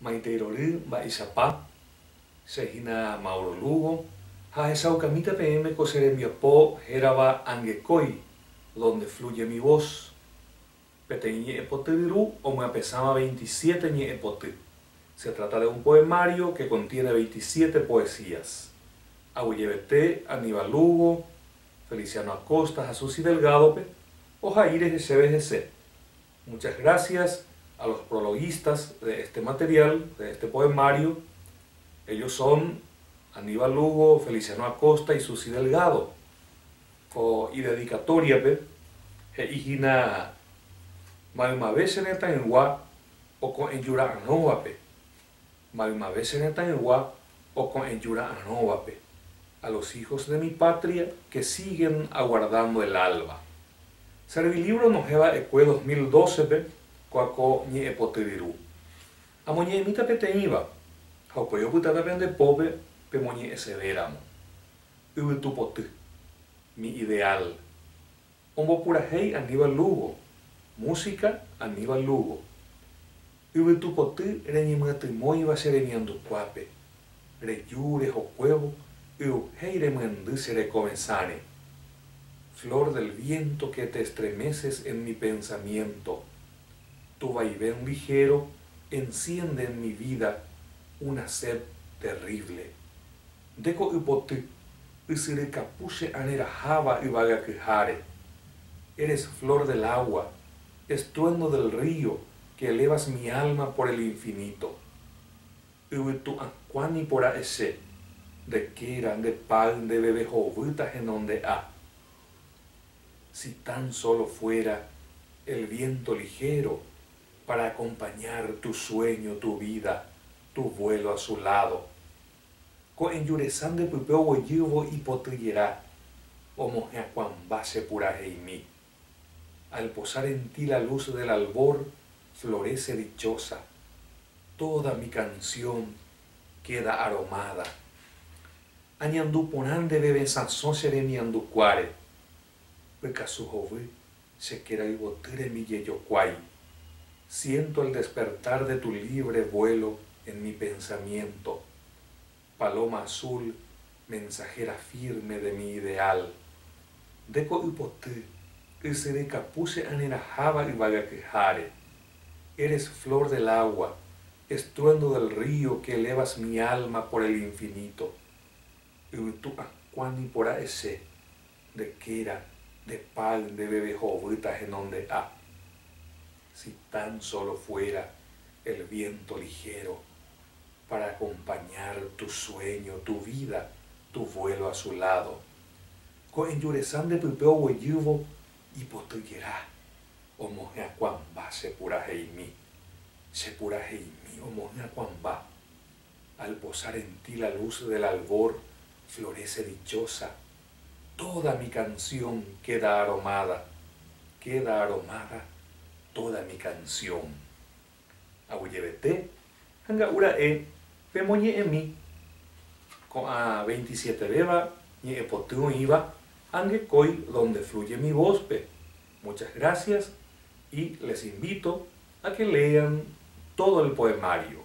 Maitei rory mba'eichapa, che hína Mauro Lugo ha ahechaukamíta peẽme ko che rembiapo hérava Angekói, Donde fluye mi voz. Peteĩ ñe'ẽpoty ryru omyapesãva 27 ñe'ẽpoty. Se trata de un poemario que contiene 27 poesías. Aguyjevete Aníbal Lugo, Feliciano Acosta ha Susy Delgado-pe ohai rehe chéve hese. Muchas gracias a los prologuistas de este material, de este poemario. Ellos son Aníbal Lugo, Feliciano Acosta y Susy Delgado. Ko idedikatóriape he'i hína maymave che retãygua oko'ẽjura'arõvape, maymave che retãygua oko'ẽjura'arõvape, a los hijos de mi patria que siguen aguardando el alba. Servilibro onohẽ va'ekue 2012-pe kóa ko ñe'ẽpoty ryru. Amoñe'ẽmíta peteĩva, ha upéi opytáta pende pópe pemoñe'ẽsevéramo. Yvytu poty. Mi ideal. Ombopurahéi Aníbal Lugo. Música, Aníbal Lugo. Yvytu poty reñemyatymóiva che remiandukuápe. Reju rehokuévo y'uhéi remyendy che rekovesãre. Flor del viento que te estremeces en mi pensamiento. Tu vaivén ligero enciende en mi vida una sed terrible. Ndéko ypoty, ysyry kapu che ãreraháva yvagakyháre. Eres flor del agua, estruendo del río que elevas mi alma por el infinito. Yvytu akuã nipo ra'e che, nde kéra, nde pay, nde veve hovýta henonde'a. Si tan solo fuera el viento ligero para acompañar tu sueño, tu vida, tu vuelo a su lado. Ko'ẽju resa nde pype oguejývo ipoty jera, omohyakuãmba che puraheimi. Al posar en ti la luz del albor, florece dichosa, toda mi canción queda aromada. Añandu porã ndéve vesãso che remiandukuáre, pykasu hovy che kéra yvoty rembijejokuái. Siento el despertar de tu libre vuelo en mi pensamiento. Paloma azul, mensajera firme de mi ideal. Ndéko ypoty, ysyry kapu che ãreraháva yvagakyháre. Eres flor del agua, estruendo del río que elevas mi alma por el infinito. Yvytu akuã nipo ra'e che, nde kéra, nde pay, nde veve hovýta henonde'a. Si tan solo fuera el viento ligero para acompañar tu sueño, tu vida, tu vuelo a su lado. Ko'ẽju resa nde pype oguejývo ipoty jera, omohyakuãmba che puraheimi, che puraheimi omohyakuãmba. Al posar en ti la luz del albor, florece dichosa, toda mi canción queda aromada, queda aromada toda mi canción. Aguyjevete ha nga'u ra'e pemoñe'ẽmi ko'ã veintisiete-véva ñe'ẽpoty oĩva Angekói Donde fluye mi voz-pe. Muchas gracias y les invito a que lean todo el poemario.